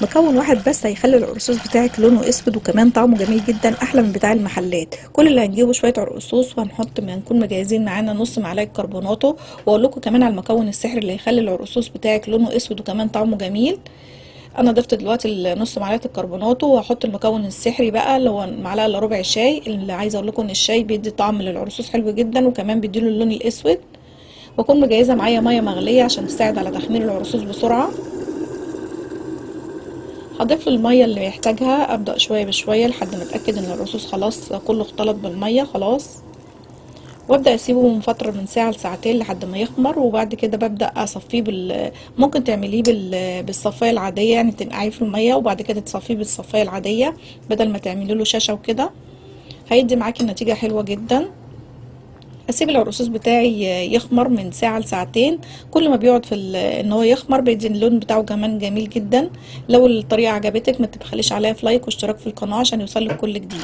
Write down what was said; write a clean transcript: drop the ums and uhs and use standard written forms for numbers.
مكون واحد بس هيخلي العرقسوس بتاعك لونه اسود وكمان طعمه جميل جدا احلى من بتاع المحلات. كل اللي هنجيبه شوية عرقسوس، وهنحط ما نكون مجهزين معانا نص معلقه كربوناتو. واقول لكم كمان على المكون السحري اللي هيخلي العرقسوس بتاعك لونه اسود وكمان طعمه جميل. انا ضفت دلوقتي نص معلقه الكربوناتو، وهحط المكون السحري بقى اللي هو معلقه الا ربع شاي. اللي عايزه اقول لكم ان الشاي بيدي طعم للعرقسوس حلو جدا، وكمان بيديله اللون الاسود. واكون مجهزة معايا مية مغليه عشان تساعد على تخمير العرقسوس بسرعة. هضيف له المية اللي يحتاجها، ابدا شوية بشوية لحد ما اتاكد ان العرقسوس خلاص كله اختلط بالمية خلاص، وابدا اسيبه من فترة من ساعة لساعتين لحد ما يخمر. وبعد كده ببدا اصفيه ممكن تعمليه بالصفايه العادية، يعني تنقعيه في المية وبعد كده تصفية بالصفايه العادية بدل ما تعملي له شاشة وكده، هيدي معاكي النتيجة حلوة جدا. اسيب العرقسوس بتاعي يخمر من ساعة لساعتين، كل ما بيقعد في ان هو يخمر بيدي اللون بتاعه كمان جميل جدا. لو الطريقة عجبتك ما تبخليش عليا في like واشتراك في القناة عشان يوصلك كل جديد.